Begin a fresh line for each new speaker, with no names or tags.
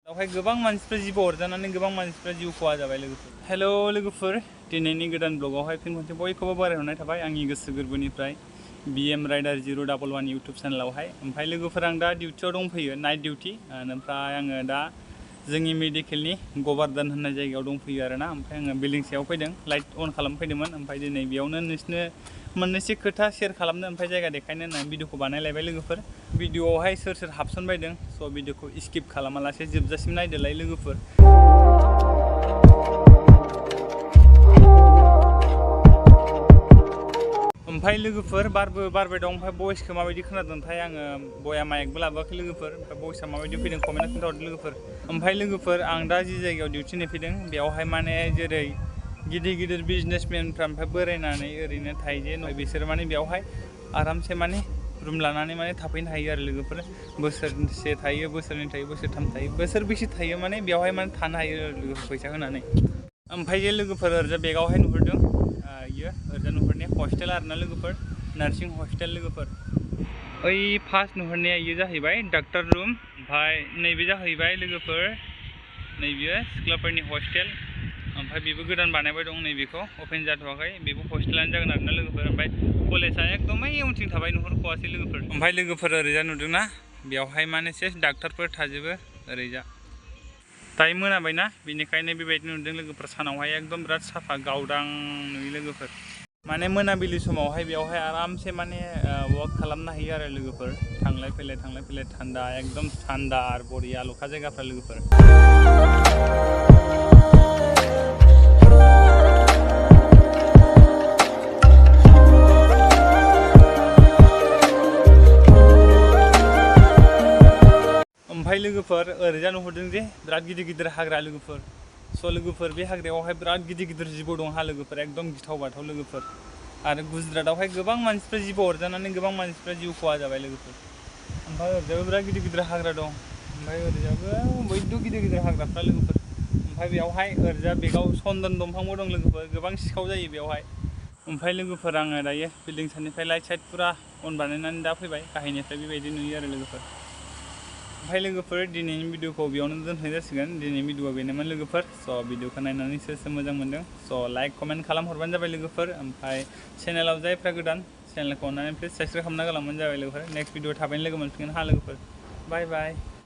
बेवहाय गोबां मानसिफ्रा जिबौ अरजानानै गोबां मानसिफ्रा जिउ खहा जाबाय लोगोफोर। हेल' लोगोफोर, दिनैनि गोदान ब्लगावहाय फिन खनसे बयखौबो बरायहरनाय थाबाय आंनि गोसो गोरबोनिफ्राय BM राइडार 011 इउटुब चेनेलावहाय। ओमफ्राय लोगोफोर, आं दा डिउटियाव दंफैयो, नाइट डिउटि। ओमफ्राय आङो दा जोंनि मेडिकेलनि गभार्धान होननाय जायगायाव दंफैयो आरोना। ओमफ्राय आङो बिल्डिं सायाव फैदों, लाइट अन खालामफैदोंमोन। ओमफ्राय दिनै बेयावनो नोंसिनो मोननैसो खोथा शेयार खालामनो ओमफ्राय जायगा देखायनो होननानै भिडिअखौ बानायलायबाय लोगोफोर। भिडिअआवहाय सोर सोर हाबसनबायदों, स' भिडिअखौ स्किप खालामालासे जोबजासिम नायदोलाय लोगोफोर। ओमफ्राय लोगोफोर, बारबो बारबाय दं। ओमफ्राय भइसखौ माबायदि खोनादोंथाय आङो बया माइकबो लाबोआखै लोगोफोर। ओमफ्राय भइसआ माबायदि फैदों कमेन्टआव खोन्थाहरदो लोगोफोर। ओमफ्राय लोगोफोर, आं दा जि जायगायाव डिउटि नेफैदों बेयावहाय माने जेरै गिदिर गिदिर बिजनेसमेनफ्रा ओमफ्राय बोरायनानै ओरैनो थायो जे बिसोर माने बेयावहाय आरामसे माने रुम लानानै माने थाफैनो हायो आरो लोगोफोर। बोसोरसे थायो, बोसोरनै थायो, बोसोरथाम थायो, बोसोरबेसे थायो माने बेयावहाय माने थानो हायो लोगोफोर फैसा होनानै। ओमफ्राय जे लोगोफोर ओरैजा बेगावहाय नुहुरदों, इयो ओरैजा नुहुरनाया हस्टेल आरोना लोगोफोर, नार्सिं हस्टेल लोगोफोर। ओइ फार्स्ट नुहुरनाया इयो जाहैबाय डाक्टार रुम। ओमफ्राय नैबे जाहैबाय लोगोफोर, नैबेयो सिख्लाफोरनि हस्टेल। ओमफ्राय बेबो गोदान बानायबाय दं, नैबेखौ अपेन जाथ'वाखै, बेबो हस्टेलानो जागोन आरोना लोगोफोर। ओमफ्राय कलेजआ एकदमै उनथिं थाबाय, नुहुरख'वासै लोगोफोर। ओमफ्राय लोगोफोर ओरैजा नुदोंना, बेयावहाय माने सेस डाक्टारफोर थाजोबो ओरैजा। दायो मोनाबायना, बेनिखायनो बेबायदि नुदों लोगोफोर। सानावहाय एकदम बिराद साफा गावदां नुयो लोगोफोर। माने मोनाबिलि समावहाय बेयावहाय आरामसे माने वाक खालामनो हायो आरो लोगोफोर। थांलाय फैलाय थान्दा, एकदम थान्दा आरो बरिया लखा जायगाफ्रा लोगोफोर। ओमफ्राय लोगोफोर ओरैजा नुहुरदों जे बिराद गिदिर गिदिर हाग्रा लोगोफोर। स' लोगोफोर, बे हाग्रायावहाय बिराद गिदिर गिदिर जिबौ दं हा लोगोफोर, एकदम गिथाव बाथाव लोगोफोर। आरो गुजरातआवहाय गोबां मानसिफ्रा जिबौ अरजानानै गोबां मानसिफ्रा जिउ खहा जाबाय लोगोफोर। ओमफ्राय ओरैजाबो बिराद गिदिर गिदिर हाग्रा दं। ओमफ्राय ओरैजाबो बयबो गिदिर गिदिर हाग्राफ्रा लोगोफोर। ओमफ्राय बेयावहाय ओरैजा बेगाव सन्दन दंफांबो दं लोगोफोर, गोबां सिखाव जायो बेयावहाय। ओमफ्राय लोगोफोर, आङो दायो बिल्डिं सानिफ्राय लाइट साइट फुरा अन बानायनानै दा फैबाय, गाहायनिफ्राय बेबायदि नुयो आरो लोगोफोर। ओमफ्राय लोगोफोर, दिनैनि भिडिअखौ बेयावनो दोनथ'नाय जासिगोन। दिनैनि भिडिअआ बेनोमोन लोगोफोर। स' भिडिअखौ नायनानै सोर सोर मोजां मोनदों, स' लाइक कमेन्ट खालामहरबानो जाबाय लोगोफोर। ओमफ्राय चेनेलाव जायफ्रा गोदान, चेनेलखौ अननानै प्लिज साबस्क्राइब खालामना गालांबानो जाबाय लोगोफोर। नेक्स्ट भिडिअ थाबैनो लोगो मोनफिनगोन हा लोगोफोर। बाय बाय।